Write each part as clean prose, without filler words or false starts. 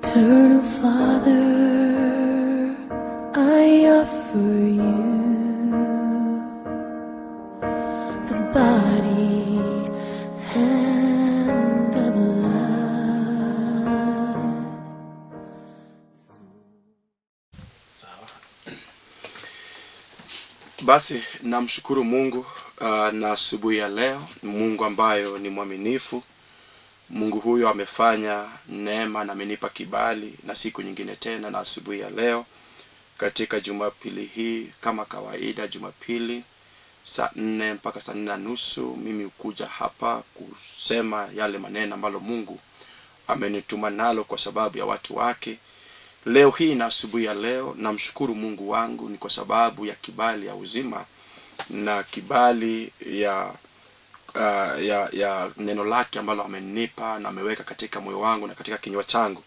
Eternal Father, I offer you the body and the blood. Sawa. Basi namshukuru Mungu na asubuhi ya leo, Mungu ambayo ni mwaminifu. Mungu huyo amefanya neema na amenipa kibali na siku nyingine tena, na asubuhi ya leo katika Jumapili hii, kama kawaida, Jumapili saa 4 mpaka saa 4:30 mimi hukuja hapa kusema yale maneno ambalo Mungu amenituma nalo kwa sababu ya watu wake. Leo hii na asubuhi ya leo namshukuru Mungu wangu ni kwa sababu ya kibali ya uzima na kibali ya neno lake ambalo amenipa na ameweka katika moyo wangu na katika kinywa changu.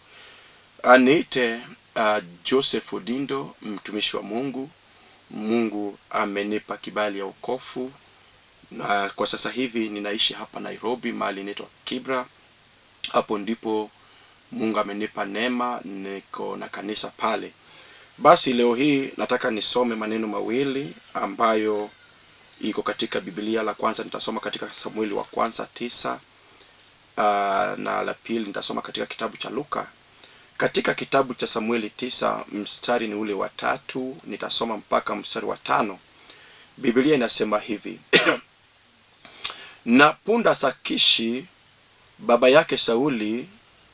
Niite Joseph Odindo, mtumishi wa Mungu. Mungu amenipa kibali ya wokovu na kwa sasa hivi ninaishi hapa Nairobi, mahali inaitwa Kibra. Hapo ndipo Mungu amenipa neema, niko na kanisa pale. Basi leo hii nataka nisome maneno mawili ambayo iko katika Biblia. La kwanza nitasoma katika Samueli wa kwanza 9, na la pili nitasoma katika kitabu cha Luka. Katika kitabu cha Samueli 9 mstari ni ule wa 3, nitasoma mpaka mstari wa 5. Biblia inasema hivi: na punda za Kishi baba yake Sauli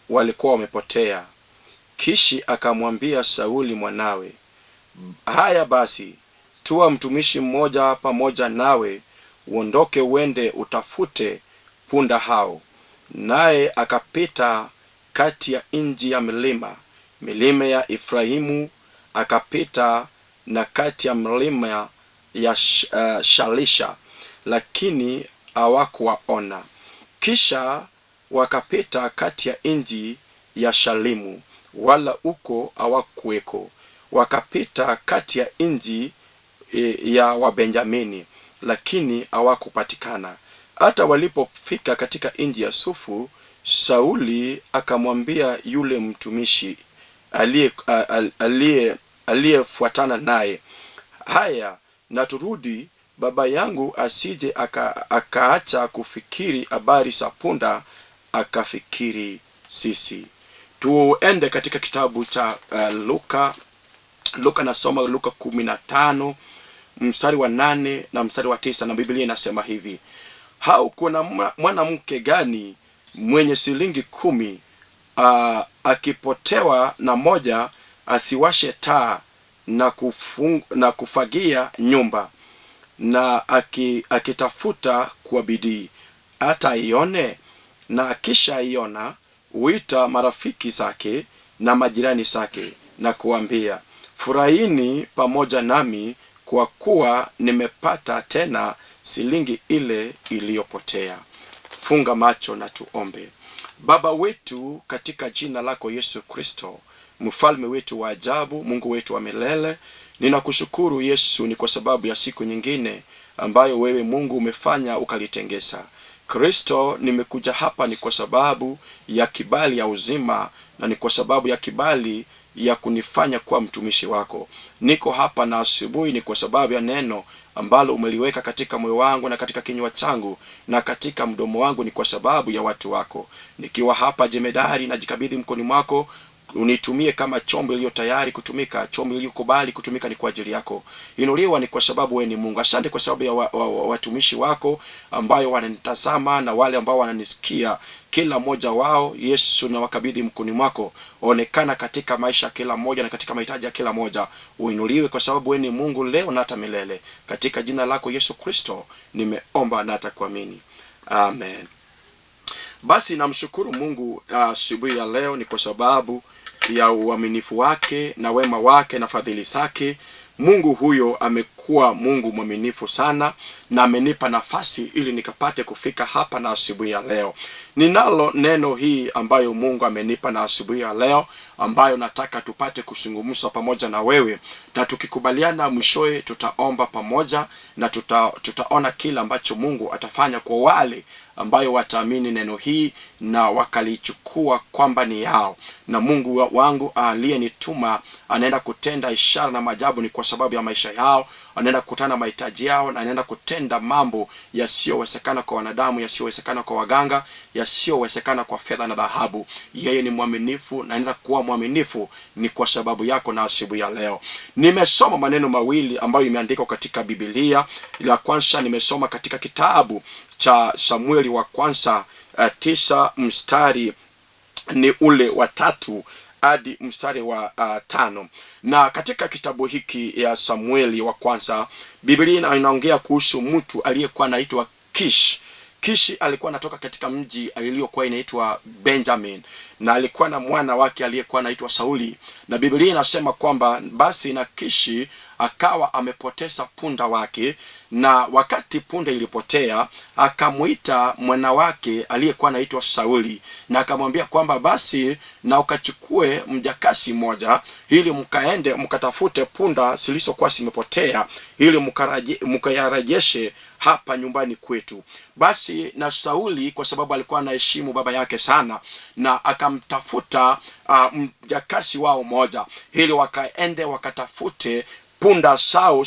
walikuwa wamepotea. Kishi akamwambia Sauli mwanawe, haya basi, tua mtumishi mmoja pamoja nawe, uondoke uende utafute punda hao. Naye akapita kati ya nchi ya milima, milima ya Efraimu, akapita na kati ya milima ya Shalisha, lakini hawakuwaona. Kisha wakapita kati ya nchi ya Shalimu, wala huko hawakuweko. Wakapita kati ya nchi ya Wabenjamini, lakini hawakupatikana. Hata walipofika katika nchi ya Sufu, Sauli akamwambia yule mtumishi aliyefuatana naye, haya na turudi, baba yangu asije akaacha kufikiri habari za punda, akafikiri sisi. Tuende katika kitabu cha Luka. Luka, nasoma Luka 15 mstari wa 8 na mstari wa 9, na Biblia inasema hivi: hau kuna mwanamke gani mwenye shilingi 10, akipotewa na moja, asiwashe taa na kufagia nyumba, na akitafuta kwa bidii hata ione? Na akishaiona huita marafiki zake na majirani zake na kuambia, furahini pamoja nami kwa kuwa nimepata tena shilingi ile iliyopotea. Funga macho na tuombe. Baba wetu, katika jina lako Yesu Kristo, mfalme wetu wa ajabu, Mungu wetu wa milele, ninakushukuru Yesu ni kwa sababu ya siku nyingine ambayo wewe Mungu umefanya ukalitengesa. Kristo, nimekuja hapa ni kwa sababu ya kibali ya uzima na ni kwa sababu ya kibali ya kunifanya kuwa mtumishi wako. Niko hapa na asubuhi ni kwa sababu ya neno ambalo umeliweka katika moyo wangu na katika kinywa changu na katika mdomo wangu, ni kwa sababu ya watu wako. Nikiwa hapa jemedari, najikabidhi mkononi mwako, unitumie kama chombo iliyo tayari kutumika, chombo iliyokubali kutumika ni kwa ajili yako. Inuliwa ni kwa sababu wewe ni Mungu. Asante kwa sababu ya watumishi wako ambayo wananitazama na wale ambao wananisikia, kila mmoja wao Yesu na wakabidhi mkononi mwako. Onekana katika maisha ya kila mmoja na katika mahitaji ya kila mmoja. Uinuliwe kwa sababu wewe ni Mungu leo na hata milele. Katika jina lako Yesu Kristo nimeomba na hata kuamini. Amen. Basi namshukuru Mungu asubuhi ya leo ni kwa sababu ya uaminifu wake na wema wake na fadhili zake. Mungu huyo amekuwa Mungu mwaminifu sana, na amenipa nafasi ili nikapate kufika hapa na asubuhi ya leo. Ninalo neno hii ambayo Mungu amenipa na asubuhi ya leo, ambayo nataka tupate kuzungumza pamoja na wewe, na tukikubaliana mwishowe tutaomba pamoja na tutaona kila ambacho Mungu atafanya kwa wale ambayo wataamini neno hii na wakalichukua kwamba ni yao. Na Mungu wangu aliyenituma anaenda kutenda ishara na maajabu, ni kwa sababu ya maisha yao, anaenda kukutana mahitaji yao, na anaenda kutenda mambo yasiyowezekana kwa wanadamu, yasiyowezekana kwa waganga, yasiyowezekana kwa fedha na dhahabu. Yeye ni mwaminifu na anaenda kuwa mwaminifu ni kwa sababu yako. Na asubuhi ya leo nimesoma maneno mawili ambayo imeandikwa katika Biblia. La kwanza nimesoma katika kitabu cha Samueli wa kwanza 9 mstari ni ule wa 3 hadi mstari wa 5. Na katika kitabu hiki ya Samueli wa kwanza, Biblia inaongea kuhusu mtu aliyekuwa anaitwa Kish. Kishi alikuwa anatoka katika mji iliyokuwa inaitwa Benjamin, na alikuwa na mwana wake aliyekuwa anaitwa Sauli. Na Biblia inasema kwamba basi na Kishi akawa amepoteza punda wake, na wakati punda ilipotea akamuita mwana wake aliyekuwa anaitwa Sauli, na akamwambia kwamba basi na ukachukue mjakasi mmoja ili mkaende mkatafute punda zilizokuwa zimepotea ili mkayarejeshe hapa nyumbani kwetu. Basi na Sauli kwa sababu alikuwa anaheshimu baba yake sana, na akamtafuta mjakasi wao mmoja ili wakaende wakatafute punda zao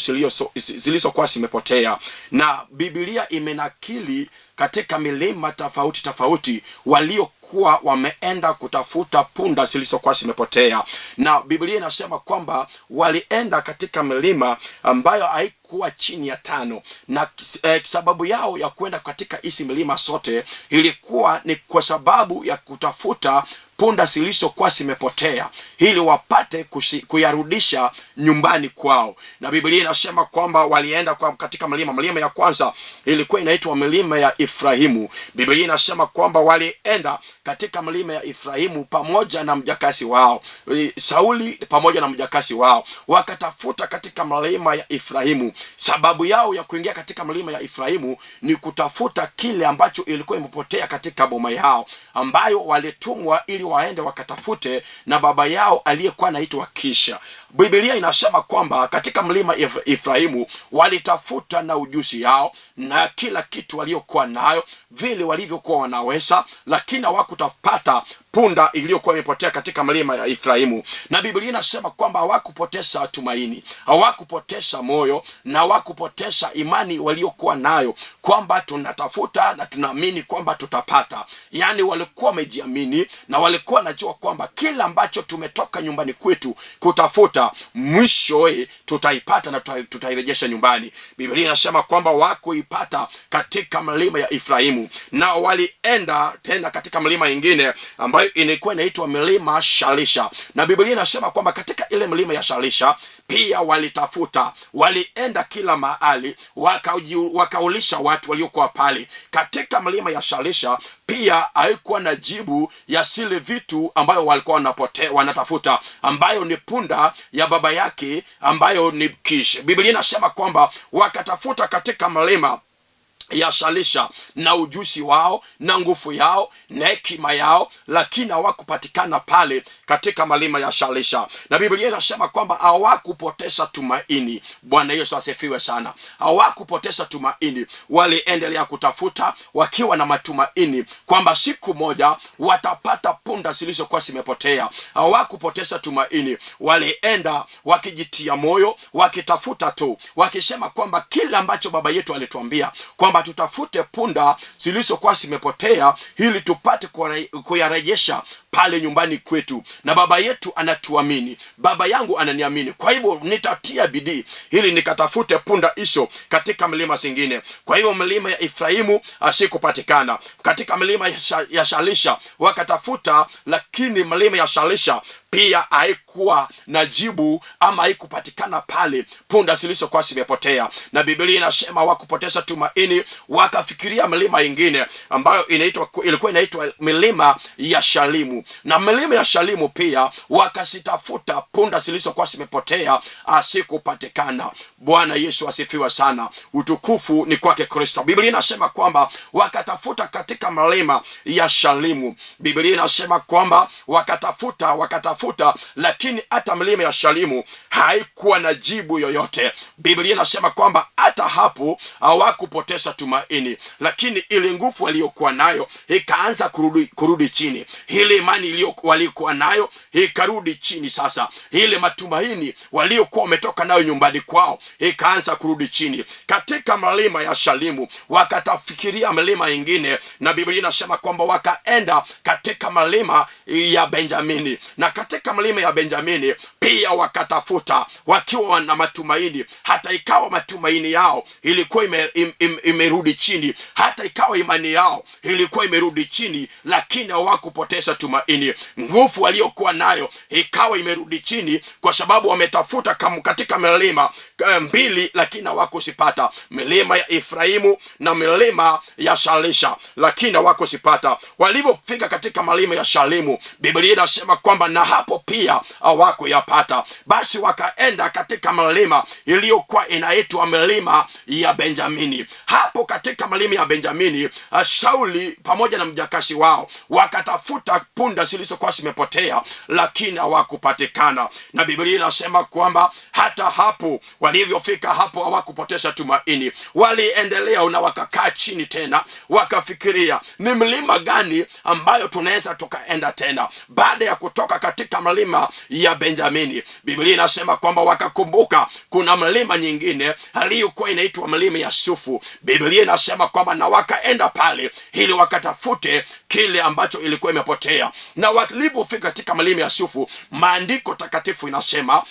zilizokuwa zimepotea. Na Biblia imenakili katika milima tofauti tofauti waliokuwa wameenda kutafuta punda zilizokuwa zimepotea. Na Biblia inasema kwamba walienda katika milima ambayo haikuwa chini ya 5, na sababu yao ya kwenda katika hizi milima sote ilikuwa ni kwa sababu ya kutafuta punda zilizokuwa zimepotea ili wapate kuyarudisha nyumbani kwao. Na Biblia inasema kwamba walienda katika milima. Milima ya kwanza ilikuwa inaitwa milima ya Efraimu. Biblia inasema kwamba walienda katika milima ya Efraimu pamoja na mjakasi wao Sauli, pamoja na mjakasi wao wakatafuta katika milima ya Efraimu. Sababu yao ya kuingia katika milima ya Efraimu ni kutafuta kile ambacho ilikuwa imepotea katika boma yao, ambayo walitumwa ili waende wakatafute na baba yao aliyekuwa anaitwa Kisha. Biblia inasema kwamba katika mlima Efraimu walitafuta na ujuzi yao na kila kitu waliokuwa nayo vile walivyokuwa wanaweza, lakini hawakutapata punda iliyokuwa imepotea katika mlima ya Efraimu. Na Biblia inasema kwamba hawakupoteza tumaini, hawakupoteza moyo na hawakupoteza imani waliokuwa nayo kwamba tunatafuta na tunaamini kwamba tutapata. Yaani walikuwa wamejiamini na walikuwa wanajua kwamba kila ambacho tumetoka nyumbani kwetu kutafuta mwishowe tutaipata na tutairejesha nyumbani. Biblia inasema kwamba wakuipata katika mlima ya Efraimu, na walienda tena katika mlima ingine ambayo ilikuwa inaitwa milima Shalisha. Na Biblia inasema kwamba katika ile milima ya Shalisha pia walitafuta, walienda kila mahali, wakaulisha watu waliokuwa pale. Katika milima ya Shalisha pia haikuwa na jibu ya sile vitu ambayo walikuwa wanatafuta, ambayo ni punda ya baba yake ambayo ni Kish. Biblia inasema kwamba wakatafuta katika mlima ya Shalisha na ujuzi wao na nguvu yao na hekima yao, lakini hawakupatikana pale katika milima ya Shalisha. Na Biblia inasema kwamba hawakupoteza tumaini. Bwana Yesu asifiwe sana. Hawakupoteza tumaini, waliendelea kutafuta wakiwa na matumaini kwamba siku moja watapata punda zilizokuwa zimepotea. Hawakupoteza tumaini, walienda wakijitia moyo, wakitafuta tu, wakisema kwamba kila ambacho baba yetu alituambia kwamba tutafute punda zilizokuwa zimepotea ili tupate kuyarejesha pale nyumbani kwetu, na baba yetu anatuamini, baba yangu ananiamini, kwa hivyo nitatia bidii ili nikatafute punda hizo katika milima zingine. Kwa hivyo milima ya Efraimu asikupatikana, katika milima ya Shalisha wakatafuta, lakini milima ya Shalisha pia haikuwa na jibu ama haikupatikana pale punda zilizokuwa zimepotea. Na Biblia inasema wakupoteza tumaini, wakafikiria milima ingine ambayo ilikuwa inaitwa milima ya Shalimu, na milima ya Shalimu pia wakazitafuta punda zilizokuwa zimepotea, asikupatikana. Bwana Yesu asifiwe sana, utukufu ni kwake Kristo. Biblia inasema kwamba wakatafuta katika milima ya Shalimu. Biblia inasema kwamba wakatafuta, lakini hata milima ya Shalimu haikuwa na jibu yoyote. Biblia inasema kwamba hata hapo hawakupoteza tumaini, lakini ile nguvu waliokuwa nayo ikaanza kurudi chini, ile imani waliokuwa nayo ikarudi chini. Sasa ile matumaini waliokuwa wametoka nayo nyumbani kwao ikaanza kurudi chini. Katika milima ya Shalimu wakatafikiria milima ingine, na Biblia inasema kwamba wakaenda katika milima ya Benjamini, na katika milima ya Benjamini pia wakatafuta wakiwa na matumaini, hata ikawa matumaini yao ilikuwa imerudi chini, hata ikawa imani yao ilikuwa imerudi chini, lakini hawakupoteza tumaini. Nguvu waliokuwa nayo ikawa imerudi chini, kwa sababu wametafuta katika milima mbili, lakini hawakuzipata, milima ya Efraimu na milima ya Shalisha, lakini hawakuzipata. Walivyofika katika milima ya Shalimu, Biblia inasema kwamba na hapo pia hawakuyapata. Basi wakaenda katika milima iliyokuwa inaitwa milima ya Benjamini. Hapo katika milima ya Benjamini, Sauli pamoja na mjakazi wao wakatafuta punda zilizokuwa zimepotea, lakini hawakupatikana. Na Biblia inasema kwamba hata hapo walivyofika hapo hawakupoteza tumaini, waliendelea na wakakaa chini tena, wakafikiria ni mlima gani ambayo tunaweza tukaenda tena baada ya kutoka katika mlima ya Benjamini. Biblia inasema kwamba wakakumbuka kuna mlima nyingine aliyokuwa inaitwa mlima ya Sufu. Biblia inasema kwamba na wakaenda pale ili wakatafute kile ambacho ilikuwa imepotea, na walipofika katika mlima ya Sufu, maandiko takatifu inasema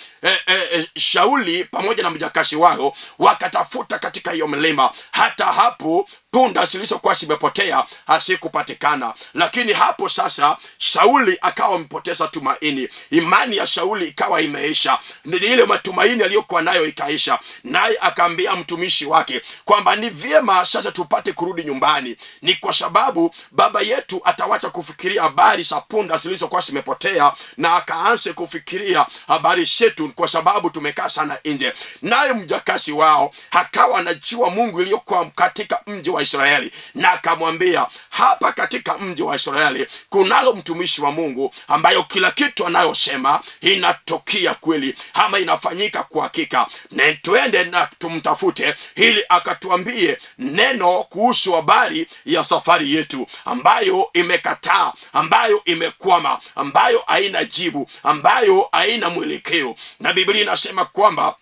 Shauli pamoja na mjakazi wao wakatafuta katika hiyo mlima, hata hapo punda zilizokuwa zimepotea hazikupatikana. Lakini hapo sasa Sauli akawa amepoteza tumaini, imani ya Sauli ikawa imeisha, ile matumaini aliyokuwa nayo ikaisha. Naye akaambia mtumishi wake kwamba ni vyema sasa tupate kurudi nyumbani, ni kwa sababu baba yetu atawacha kufikiria habari za punda zilizokuwa zimepotea na akaanze kufikiria habari zetu, kwa sababu tumekaa sana nje. Naye mjakazi wao akawa anajua Mungu iliyokuwa katika mji wa Israeli, na akamwambia, hapa katika mji wa Israeli kunalo mtumishi wa Mungu ambayo kila kitu anayosema inatokea kweli ama inafanyika kwa hakika, na tuende na tumtafute ili akatuambie neno kuhusu habari ya safari yetu ambayo imekataa, ambayo imekwama, ambayo haina jibu, ambayo haina mwelekeo. Na Biblia inasema kwamba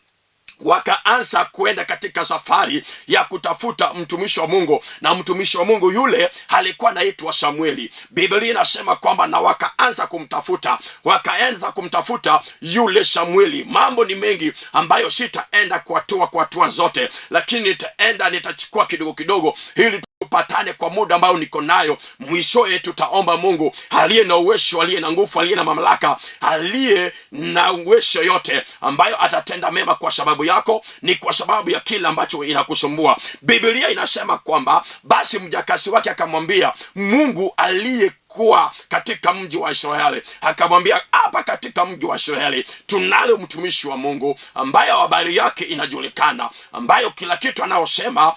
wakaanza kwenda katika safari ya kutafuta mtumishi wa Mungu, na mtumishi wa Mungu yule alikuwa anaitwa Samueli. Biblia inasema kwamba na wakaanza kumtafuta, wakaanza kumtafuta yule Samueli. Mambo ni mengi ambayo sitaenda kwa hatua zote, lakini nitaenda, nitachukua kidogo kidogo ili tupatane kwa muda ambao niko nayo. Mwishowe tutaomba Mungu aliye na uwezo, aliye na nguvu, aliye na mamlaka, aliye na uwezo yote, ambayo atatenda mema kwa sababu yako, ni kwa sababu ya kila ambacho inakusumbua. Biblia inasema kwamba basi mjakazi wake akamwambia Mungu aliye kuwa katika mji wa Israeli, akamwambia hapa katika mji wa Israeli tunalo mtumishi wa Mungu ambayo habari yake inajulikana, ambayo kila kitu anayosema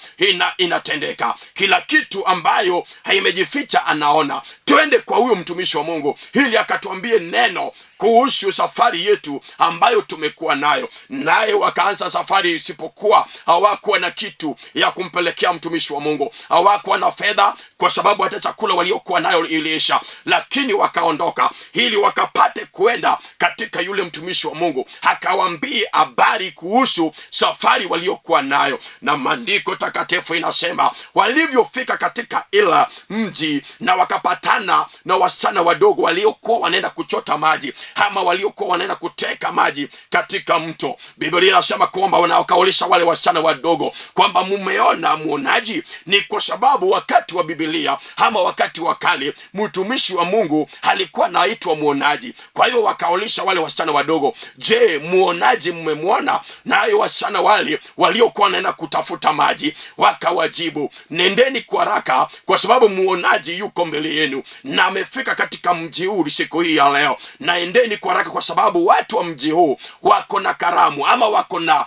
inatendeka, kila kitu ambayo haimejificha anaona. Twende kwa huyo mtumishi wa Mungu ili akatuambie neno kuhusu safari yetu ambayo tumekuwa nayo. Naye wakaanza safari, isipokuwa hawakuwa na kitu ya kumpelekea mtumishi wa Mungu, hawakuwa na fedha, kwa sababu hata chakula waliokuwa nayo iliisha. Lakini wakaondoka ili wakapate kwenda katika yule mtumishi wa Mungu, akawaambie habari kuhusu safari waliokuwa nayo. Na maandiko takatifu inasema walivyofika katika ila mji na wakapatana Wakakutana na wasichana wadogo waliokuwa wanaenda kuchota maji ama waliokuwa wanaenda kuteka maji katika mto. Biblia inasema kwamba wakauliza wale wasichana wadogo kwamba mumeona mwonaji? Ni kwa sababu wakati wa Biblia ama wakati wa kale mtumishi wa Mungu alikuwa anaitwa mwonaji. Kwa hiyo wakaulisha wale wasichana wadogo, je, mwonaji mmemwona? Nayo wasichana wale waliokuwa wanaenda kutafuta maji wakawajibu, nendeni kwa haraka, kwa sababu mwonaji yuko mbele yenu na amefika katika mji huu siku hii ya leo. Naendeni kwa haraka, kwa sababu watu wa mji huu wako na karamu ama wako na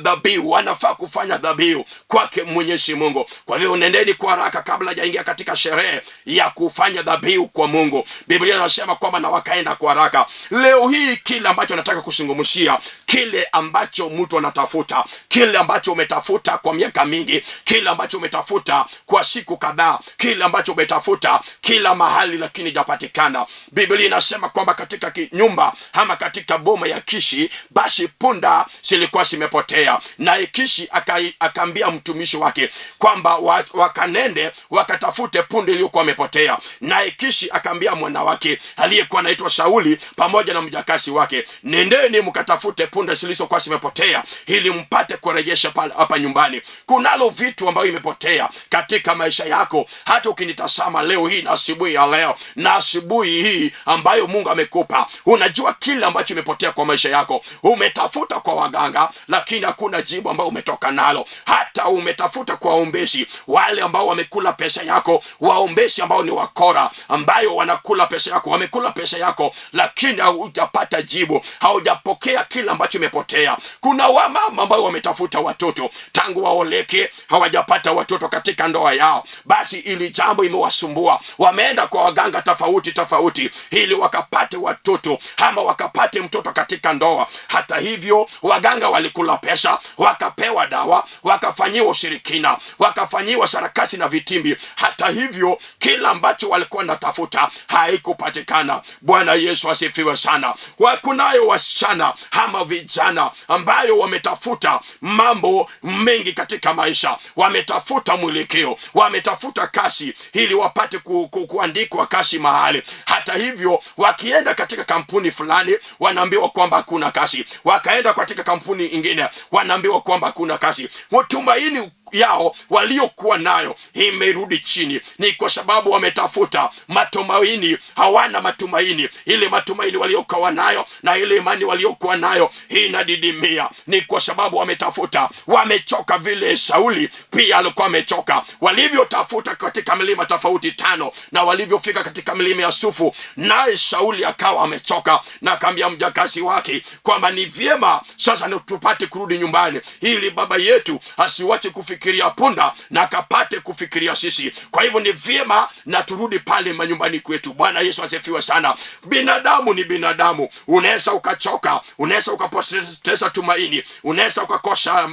dhabihu, wanafaa kufanya dhabihu kwake Mwenyezi Mungu. Kwa hivyo nendeni kwa haraka kabla hajaingia katika sherehe ya kufanya dhabihu kwa Mungu. Biblia inasema kwamba na wakaenda kwa haraka. Leo hii kile ambacho nataka kuzungumzia, kile ambacho mtu anatafuta, kile ambacho umetafuta kwa miaka mingi, kile ambacho umetafuta kwa siku kadhaa, kile ambacho umetafuta kila mahali lakini hajapatikana. Biblia inasema kwamba katika nyumba ama katika boma ya Kishi, basi punda zilikuwa zimepotea, naye Kishi akaambia mtumishi wake kwamba wakanende wakatafute punda iliyokuwa imepotea. Naye Kishi akaambia mwana wake aliyekuwa anaitwa Sauli pamoja na mjakasi wake, nendeni mkatafute punda zilizokuwa zimepotea ili mpate kurejesha pale hapa nyumbani. Kunalo vitu ambayo imepotea katika maisha yako, hata ukinitazama leo hii na asubuhi ya leo na asubuhi hii ambayo Mungu amekupa, unajua kile ambacho imepotea kwa maisha yako. Umetafuta kwa waganga, lakini hakuna jibu ambayo umetoka nalo. Hata umetafuta kwa waombezi, wale ambao wamekula pesa yako, waombezi ambao ni wakora, ambayo wanakula pesa yako, wamekula pesa yako, lakini haujapata jibu, haujapokea kile ambacho imepotea. Kuna wamama ambao wametafuta watoto tangu waoleke, hawajapata watoto katika ndoa yao, basi ili jambo imewasumbua, wameenda kwa waganga tofauti tofauti ili wakapate watoto ama wakapate mtoto katika ndoa. Hata hivyo, waganga walikula pesa, wakapewa dawa, wakafanyiwa ushirikina, wakafanyiwa sarakasi na vitimbi. Hata hivyo, kila ambacho walikuwa wanatafuta haikupatikana. Bwana Yesu asifiwe sana. Kunayo wasichana ama vijana ambayo wametafuta mambo mengi katika maisha, wametafuta mwelekeo, wametafuta kasi ili wapate kuandikwa kasi mahali. Hata hivyo, wakienda katika kampuni fulani wanaambiwa kwamba hakuna kasi, wakaenda katika kampuni ingine wanaambiwa kwamba hakuna kasi. Matumaini yao waliokuwa nayo imerudi chini, ni kwa sababu wametafuta matumaini, hawana matumaini. Ile matumaini waliokuwa nayo na ile imani waliokuwa nayo inadidimia, ni kwa sababu wametafuta, wamechoka. Vile Sauli pia alikuwa amechoka, walivyotafuta katika milima tofauti tano na walivyofika katika milima ya Sufu, naye Sauli akawa amechoka na akaambia mjakazi wake kwamba ni vyema sasa ni tupate kurudi nyumbani, ili baba yetu asiwache kufikiria punda na akapate kufikiria sisi. Kwa hivyo ni vyema na turudi pale manyumbani kwetu. Bwana Yesu asifiwe sana. Binadamu ni binadamu, unaweza ukachoka, unaweza ukapoteza tumaini, unaweza ukakosa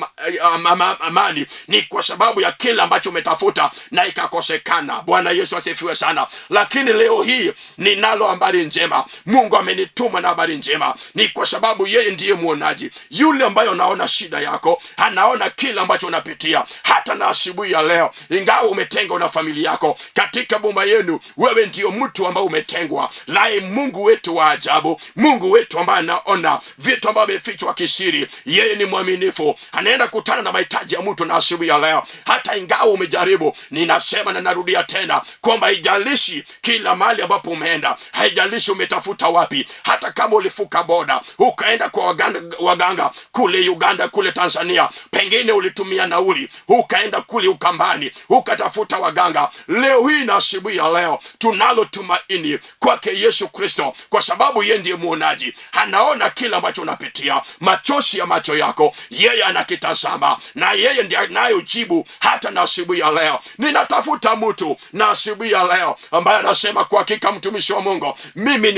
amani, ni kwa sababu ya kile ambacho umetafuta na ikakosekana. Bwana Yesu asifiwe sana. Lakini leo hii ninalo habari njema. Mungu amenituma na habari njema, ni kwa sababu yeye ndiye mwonaji, yule ambaye anaona shida yako, anaona kile ambacho unapitia. Hata na asubuhi ya leo, ingawa umetengwa na familia yako katika boma yenu, wewe ndio mtu ambaye umetengwa, laye Mungu wetu wa ajabu, Mungu wetu ambaye anaona vitu ambavyo vimefichwa kisiri, yeye ni mwaminifu, anaenda kutana na mahitaji ya mtu na asubuhi ya leo. Hata ingawa umejaribu, ninasema na narudia tena kwamba haijalishi kila mahali ambapo umeenda, haijalishi umetafuta wapi, hata kama ulifuka boda ukaenda kwa waganga kule Uganda, kule Tanzania, pengine ulitumia nauli ukaenda kule Ukambani ukatafuta waganga. Leo hii na asubuhi ya leo tunalo tumaini kwake Yesu Kristo, kwa sababu yeye ndiye muonaji, anaona kila ambacho unapitia, machozi ya macho yako yeye anakitazama, na yeye ndiye anayojibu hata na asubuhi ya leo. Ninatafuta mtu na asubuhi ya leo ambaye anasema kwa hakika, mtumishi wa Mungu, mimi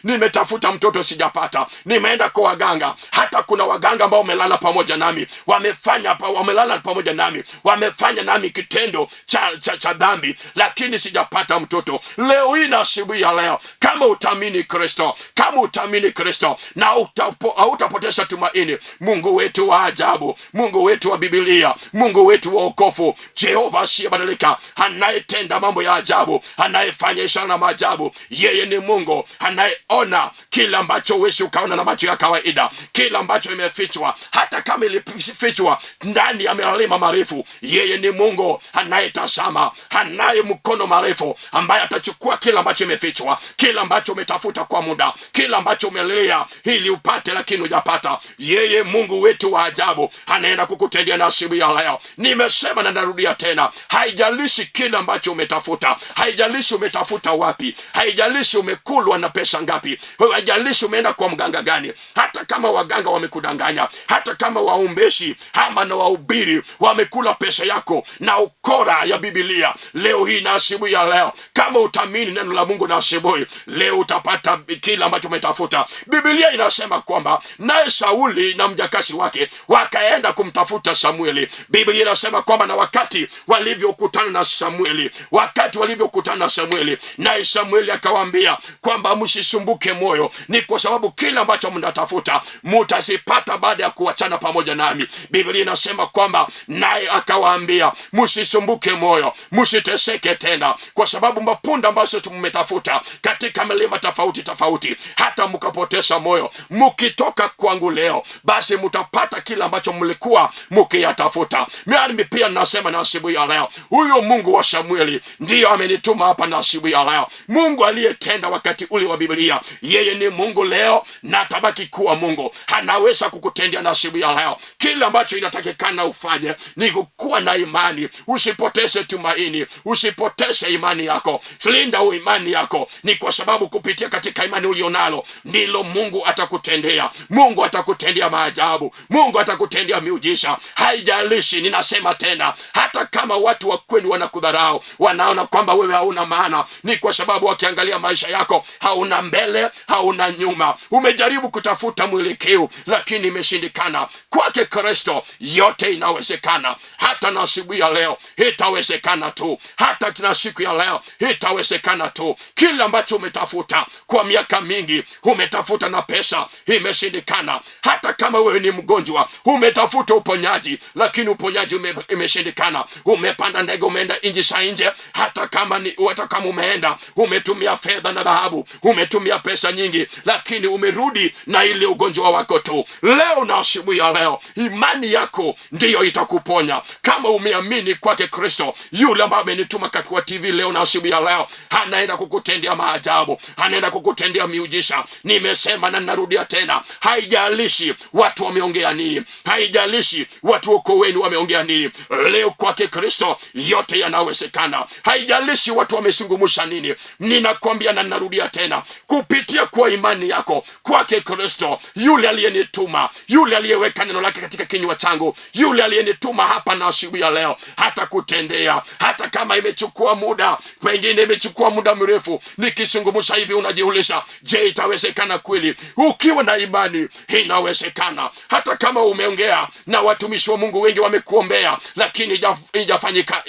nimetafuta mtoto sijapata, nimeenda kwa waganga, hata kuna waganga ambao wamelala pamoja nami, wamelala pamoja nami, wamefanya nami kitendo cha dhambi, lakini sijapata mtoto. Leo hii na asubuhi ya leo, kama Kama utaamini Kristo, kama utaamini Kristo na hautapoteza tumaini. Mungu wetu wa ajabu, Mungu wetu wa Biblia, Mungu wetu wa wokovu, Jehova asiyebadilika, anayetenda mambo ya ajabu, anayefanya ishara na maajabu, yeye ni Mungu anayeona kila ambacho huwezi ukaona na macho ya kawaida, kila ambacho imefichwa, hata kama ilifichwa ndani ya milima marefu. Yeye ni Mungu anayetazama, anaye mkono marefu, ambaye atachukua kila ambacho imefichwa, kila ambacho umetafuta kwa muda, kila ambacho umelia ili upate lakini hujapata. Yeye Mungu wetu wa ajabu anaenda kukutendea na asubuhi ya leo. Nimesema na narudia tena, haijalishi kile ambacho umetafuta, haijalishi umetafuta wapi, haijalishi umekulwa na pesa ngapi, haijalishi umeenda kwa mganga gani, hata kama waganga wamekudanganya, hata kama waombeshi ama na wahubiri wamekula pesa yako na ukora ya Biblia, leo hii na asubuhi ya leo, kama utaamini neno la Mungu na asubuhi leo utapata kile ambacho umetafuta. Biblia inasema kwamba naye Sauli na mjakazi wake wakaenda kumtafuta Samueli. Biblia inasema kwamba na wakati walivyokutana na Samueli, wakati walivyokutana na Samueli, naye Samueli akawaambia kwamba msisumbuke moyo, ni kwa sababu kila ambacho mnatafuta mutazipata baada ya kuachana pamoja nami. Biblia inasema kwamba naye akawaambia msisumbuke moyo, msiteseke tena, kwa sababu mapunda ambazo mmetafuta katika milima tofauti tofauti, hata mkapoteza moyo, mkitoka kwangu leo, basi mtapata kila ambacho mlikuwa mkiyatafuta. Mimi pia nasema na asubuhi ya leo, huyo Mungu wa Samueli ndiyo amenituma hapa na asubuhi ya leo. Mungu aliyetenda wakati ule wa Biblia, yeye ni Mungu leo na atabaki kuwa Mungu. Anaweza kukutendea na asubuhi ya leo. Kila ambacho inatakikana ufanye ni kukuwa na imani, usipoteze tumaini, usipoteze imani yako, linda imani yako, ni kwa sababu kupitia katika imani ulionalo ndilo Mungu atakutendea. Mungu atakutendea maajabu, Mungu atakutendea miujiza. Haijalishi, ninasema tena, hata kama watu wa kwenu wanakudharau, wanaona kwamba wewe hauna maana, ni kwa sababu wakiangalia maisha yako hauna mbele, hauna nyuma. Umejaribu kutafuta mwelekeo lakini imeshindikana. Kwake Kristo yote inawezekana. Hata na asubuhi ya leo itawezekana tu, hata na siku ya leo itawezekana tu. Kila ambacho umetafuta kwa miaka mingi, umetafuta na pesa imeshindikana. Hata kama wewe ni mgonjwa, umetafuta uponyaji lakini uponyaji imeshindikana. Umepanda ndege, umeenda nchi za nje, hata kama umeenda umetumia fedha na dhahabu, umetumia pesa nyingi, lakini umerudi na ile ugonjwa wako tu. Leo na asubuhi ya leo, imani yako ndiyo itakuponya. Kama umeamini kwake Kristo, yule ambaye amenituma katika TV leo na asubuhi ya leo, anaenda kukutendea maajabu, anaenda kukutendea miujiza. Nimesema na narudia tena, haijalishi watu wameongea nini, haijalishi watu wako wenu wameongea nini, leo kwake Kristo yote yanawezekana. Haijalishi watu wamezungumza nini, ninakwambia na narudia tena, kupitia kwa imani yako kwake Kristo, yule aliyenituma, yule aliyeweka neno lake katika kinywa changu, yule aliyenituma hapa na asubuhi ya leo, hata kutendea, hata kama imechukua muda, pengine imechukua muda mrefu. Nikizungumza hivi unajiuliza, je, itawezekana kweli? Ukiwa na imani inawezekana. Hata kama umeongea na watumishi wa Mungu wengi wamekuombea, lakini ijafanyika,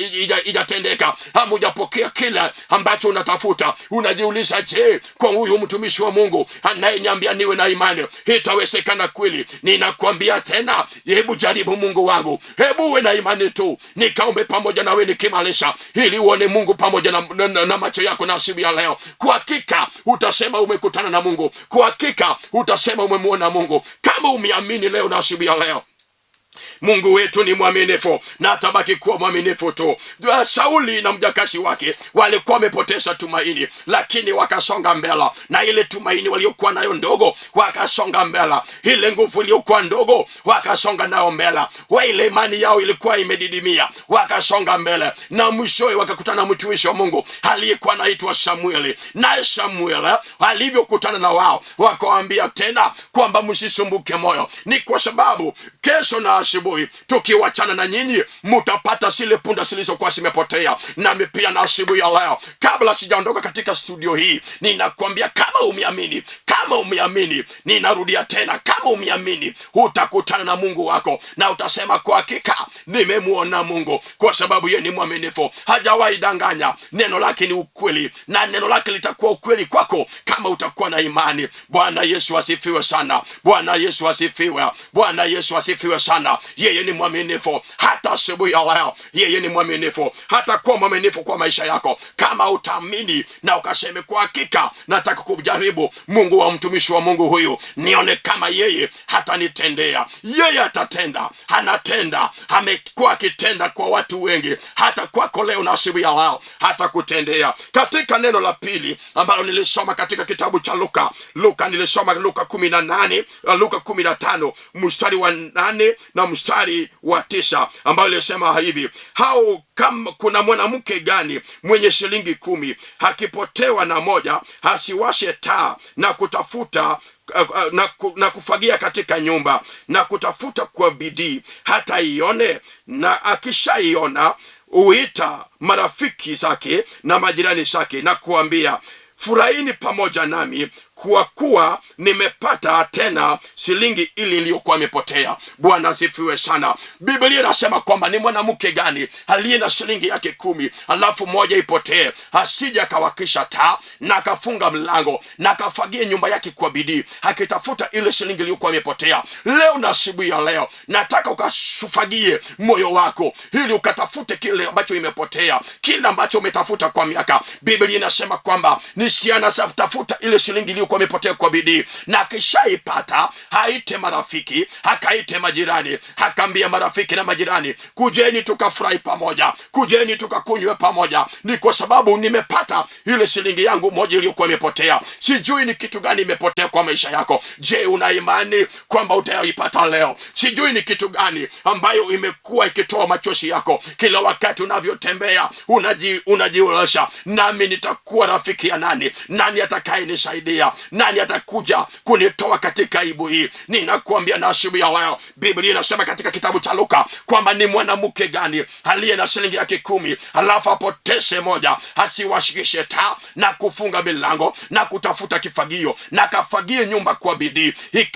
ijatendeka, ama hujapokea kile ambacho unatafuta, unajiuliza, je, kwa huyu mtumishi wa Mungu anayeniambia niwe na imani itawezekana kweli? Ninakwambia tena, hebu jaribu Mungu wangu, hebu uwe na imani tu, nikaombe pamoja nawe nikimalisha, ili uone Mungu pamoja na macho yako na asubuhi ya leo. Kwa hakika utasema umekutana na Mungu, kwa hakika utasema umemuona Mungu, kama umeamini leo na asubuhi ya leo. Mungu wetu ni mwaminifu na atabaki kuwa mwaminifu tu. Sauli na mjakazi wake walikuwa wamepoteza tumaini, lakini wakasonga mbele na ile tumaini waliokuwa nayo ndogo, wakasonga mbele. Ile nguvu iliyokuwa ndogo wakasonga nayo mbele. Ile imani yao ilikuwa imedidimia, wakasonga mbele, na mwishowe wakakutana na mtumishi wa Mungu aliyekuwa anaitwa Samueli. Naye Samueli alivyokutana na wao, wakawaambia tena kwamba msisumbuke moyo, ni kwa sababu kesho na asubuhi tukiwachana na nyinyi mutapata zile punda zilizokuwa zimepotea. Nami pia na asubuhi ya leo, kabla sijaondoka katika studio hii, ninakwambia kama umeamini, Kama umeamini, ninarudia tena, kama umeamini, utakutana na Mungu wako na utasema kwa hakika nimemuona Mungu, kwa sababu yeye ni mwaminifu, hajawahi danganya. Neno lake ni ukweli, na neno lake litakuwa ukweli kwako kama utakuwa na imani. Bwana Yesu asifiwe sana. Bwana Yesu asifiwe. Bwana Yesu asifiwe sana. Yeye ni mwaminifu hata asubuhi ya leo, yeye ni mwaminifu, hatakuwa mwaminifu kwa maisha yako kama utaamini na ukaseme kwa hakika nataka kujaribu Mungu wa mtumishi wa Mungu huyu, nione kama yeye hatanitendea. Yeye atatenda, anatenda, amekuwa akitenda kwa watu wengi, hata kwako leo na asubuhi ya leo hatakutendea. Katika neno la pili ambalo nilisoma katika kitabu cha Luka, Luka nilisoma Luka 18, Luka 15 mstari wa 8 na mstari wa 9, ambayo ilisema hivi: hao kama kuna mwanamke gani mwenye shilingi 10 akipotewa na moja, asiwashe taa na kutafuta na kufagia katika nyumba na kutafuta kwa bidii hata ione? Na akishaiona huita marafiki zake na majirani zake na kuambia, furahini pamoja nami kwa kuwa nimepata tena shilingi ile iliyokuwa imepotea. Bwana asifiwe sana. Biblia inasema kwamba ni mwanamke gani aliye na shilingi yake 10 alafu moja ipotee, asije akawakisha taa na akafunga mlango na akafagia nyumba yake kwa bidii akitafuta ile shilingi iliyokuwa imepotea. Leo na asubuhi ya leo nataka ukafagie moyo wako ili ukatafute kile ambacho imepotea, kile ambacho umetafuta kwa miaka. Biblia inasema kwamba nisiana tafuta ile shilingi iliyokuwa imepotea kwa bidii, na akishaipata haite marafiki, akaite majirani, akaambia marafiki na majirani, kujeni tukafurahi pamoja, kujeni tukakunywe pamoja, ni kwa sababu nimepata ile shilingi yangu moja iliyokuwa imepotea. Sijui ni kitu gani imepotea kwa maisha yako. Je, una imani kwamba utaipata leo? Sijui ni kitu gani ambayo imekuwa ikitoa machozi yako kila wakati unavyotembea, unajiolesha, nami nitakuwa rafiki ya nani? Nani atakayenisaidia? Nani atakuja kunitoa katika aibu hii? Ninakuambia na asubuhi ya leo, Biblia inasema katika kitabu cha Luka kwamba ni mwanamke gani aliye na shilingi yake 10 alafu apoteze moja, asiwashikishe taa na kufunga milango na kutafuta kifagio na akafagie nyumba kwa bidii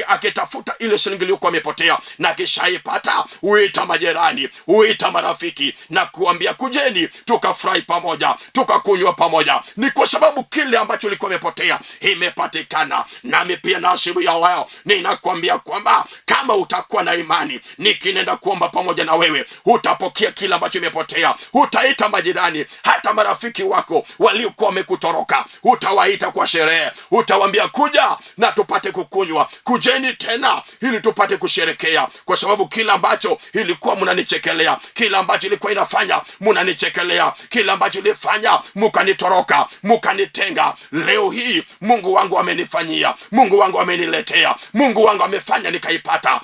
akitafuta ile shilingi iliyokuwa imepotea, na akishaipata huita majirani, huita marafiki na kuambia kujeni tukafurahi pamoja, tukakunywa pamoja. Ni kwa sababu kile ambacho ilikuwa imepotea imepatikana. Nami pia na asubuhi ya leo ninakuambia kwamba kama utakuwa na imani, nikinenda kuomba pamoja na wewe, utapokea kile ambacho imepotea. Utaita majirani, hata marafiki wako waliokuwa wamekutoroka, utawaita kwa sherehe, utawaambia kuja na tupate kukunywa, kujeni tena ili tupate kusherekea, kwa sababu kila ambacho ilikuwa mnanichekelea, kila ambacho ilikuwa inafanya mnanichekelea, kila ambacho ilifanya mkanitoroka, mkanitenga, leo hii Mungu wangu amenifanyia, Mungu wangu ameniletea, Mungu wangu amefanya nikaipata.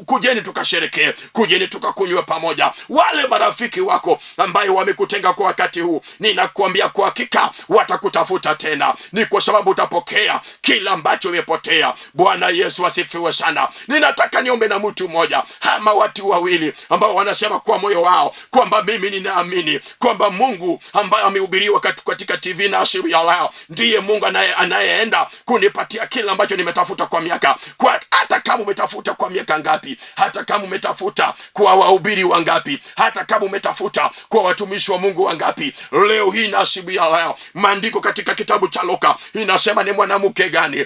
Kujeni tukasherekee, kujeni tukakunywe pamoja. Wale marafiki wako ambayo wamekutenga kwa wakati huu, ninakuambia kwa hakika watakutafuta tena, ni kwa sababu utapokea kila ambacho umepotea. Bwana Yesu asifiwe sana. Ninataka niombe na mtu mmoja ama watu wawili ambao wanasema kwa moyo wao kwamba mimi ninaamini kwamba Mungu ambaye amehubiriwa katika TV na asubuhi ya leo ndiye Mungu anayeenda kunipatia kila ambacho nimetafuta kwa miaka. Kwa hata kama umetafuta kwa miaka ngapi, hata kama umetafuta kwa wahubiri wangapi, hata kama umetafuta kwa watumishi wa Mungu wangapi, leo hii na asubuhi ya leo maandiko katika kitabu cha Luka inasema ni mwanamke gani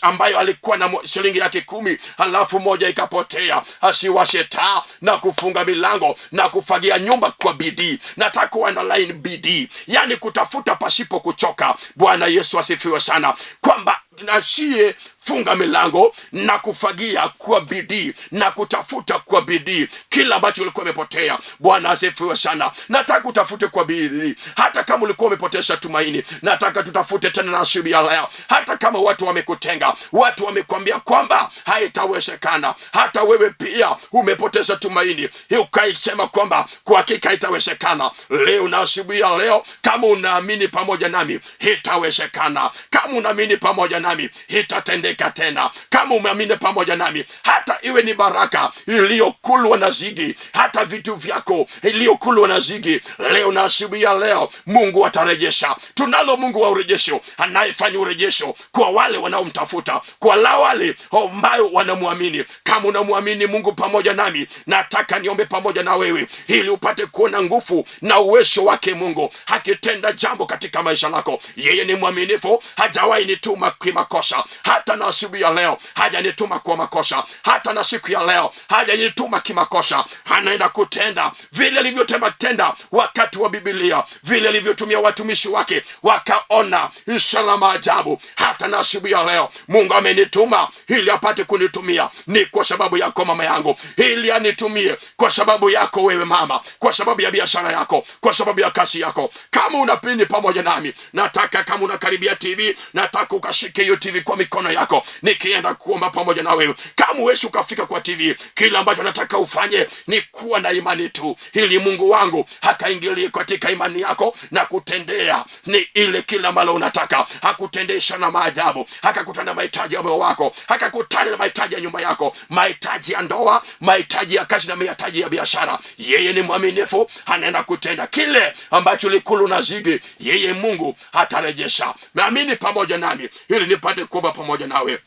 ambayo alikuwa na shilingi yake 10 alafu moja ikapotea, asiwashe taa na kufunga milango na kufagia nyumba kwa bidii. Nataka underline bidii, yani kutafuta pasipo kuchoka. Bwana Yesu asifiwe sana, kwamba nasiye funga milango na kufagia kwa bidii na kutafuta kwa bidii kila ambacho ulikuwa umepotea. Bwana asifiwe sana. Nataka utafute kwa bidii hata kama ulikuwa umepoteza tumaini. Nataka tutafute tena na asubuhi ya leo, hata kama watu wamekutenga, watu wamekwambia kwamba haitawezekana, hata wewe pia umepoteza tumaini ukaisema kwamba kwa hakika haitawezekana. Leo na asubuhi ya leo, kama unaamini pamoja nami itawezekana. Kama unaamini pamoja nami itatendeka. hatatendeka tena. Kama umeamini pamoja nami, hata iwe ni baraka iliyokulwa na zigi, hata vitu vyako iliyokulwa na zigi, leo na asubuhi ya leo Mungu atarejesha. Tunalo Mungu wa urejesho, anayefanya urejesho kwa wale wanaomtafuta, kwa wale ambao wanamwamini. Kama unamwamini Mungu pamoja nami, nataka niombe pamoja na wewe ili upate kuona nguvu na uwezo wake Mungu akitenda jambo katika maisha lako. Yeye ni mwaminifu, hajawahi nituma kimakosa. Hata na asubuhi ya leo hajanituma kwa makosa, hata na siku ya leo hajanituma kimakosa. Anaenda kutenda vile alivyotenda wakati wa Biblia, vile alivyotumia watumishi wake wakaona ishara maajabu. Hata na asubuhi ya leo Mungu amenituma ili apate kunitumia, ni kwa sababu yako mama yangu, ili anitumie kwa sababu yako wewe mama, kwa sababu ya biashara yako, kwa sababu ya kazi yako. Kama unapini pamoja nami, nataka kama unakaribia TV, nataka ukashike hiyo TV kwa mikono yako, nikienda kuomba pamoja na wewe. Kama huwezi ukafika kwa TV, kila ambacho nataka ufanye ni kuwa na imani tu, ili Mungu wangu akaingilie katika imani yako na kutendea ni ile kila ambalo unataka. Hakutendesha na maajabu, hakakutana na mahitaji ya moyo wako, hakakutana na mahitaji ya nyumba yako, mahitaji ya ndoa, mahitaji ya kazi na mahitaji ya biashara. Yeye ni mwaminifu, anaenda kutenda kile ambacho likulu na zigi, yeye Mungu atarejesha. Naamini pamoja nami ili nipate kuomba pamoja nawe.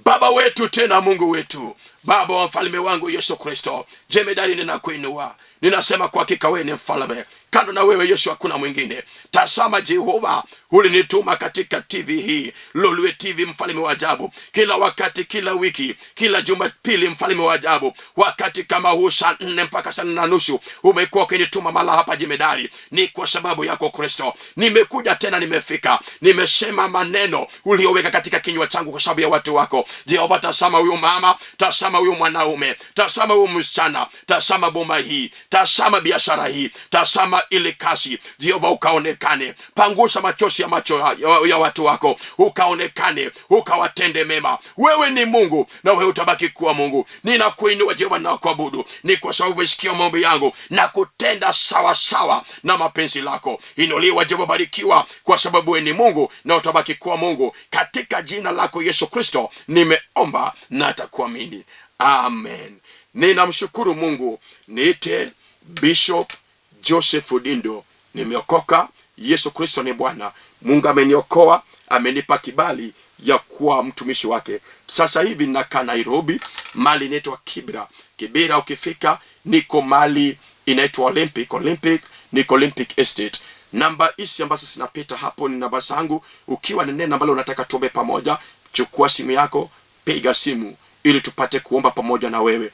Baba wetu tena Mungu wetu, Baba wa mfalme wangu Yesu Kristo, jemedari ninakuinua, ninasema kwa hakika wewe ni mfalme, kando na wewe Yesu hakuna mwingine. Tazama Jehova, ulinituma katika TV hii, Lolwe TV, mfalme wa ajabu, kila wakati, kila wiki, kila Jumapili, mfalme wa ajabu, wakati kama huu saa 4 mpaka saa 4:30 umekuwa ukinituma mala hapa jemedari. Ni kwa sababu yako Kristo nimekuja tena, nimefika, nimesema maneno ulioweka katika kinywa changu kwa sababu ya watu wako Jehova. Tazama huyu mama, tazama huyu mwanaume, tazama huyu msichana, tazama boma hii, tazama biashara hii, tazama ile kasi. Jehova, ukaonekane, pangusa machozi ya macho ya watu wako, ukaonekane, ukawatende mema. Wewe ni Mungu na wewe utabaki kuwa Mungu. Ninakuinua Jehova na kuabudu, ni kwa sababu umesikia maombi yangu na kutenda sawa sawa na mapenzi lako. Inuliwa Jehova, barikiwa, kwa sababu wewe ni Mungu na utabaki kuwa Mungu. Katika jina lako Yesu Kristo nimeomba na atakuamini, amen. Ninamshukuru Mungu. Niite Bishop Joseph Odindo, nimeokoka. Yesu Kristo ni Bwana. Mungu ameniokoa, amenipa kibali ya kuwa mtumishi wake. Sasa hivi nakaa Nairobi, mali inaitwa Kibra. Kibra ukifika, niko mali inaitwa Olympic. Olympic, niko Olympic Estate. Namba hizi ambazo zinapita hapo ni namba zangu. Ukiwa ni neno ambalo unataka tuombe pamoja, chukua simu yako, piga simu ili tupate kuomba pamoja na wewe.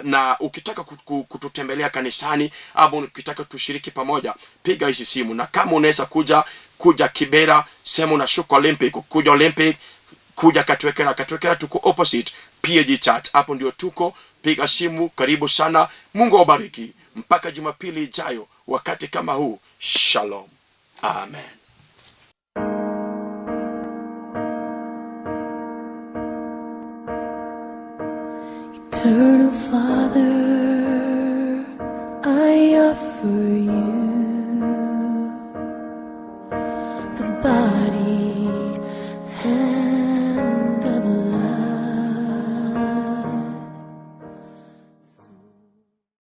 Na ukitaka kututembelea kanisani au ukitaka tushiriki pamoja, piga hizi simu. Na kama unaweza kuja Kibera, sema unashuka Olympic, kuja Olympic, kuja Katwekera. Katwekera tuko opposite PAG Church, hapo ndio tuko. Piga simu, karibu sana. Mungu awabariki mpaka Jumapili ijayo wakati kama huu. Shalom, amen. Eternal Father, I offer you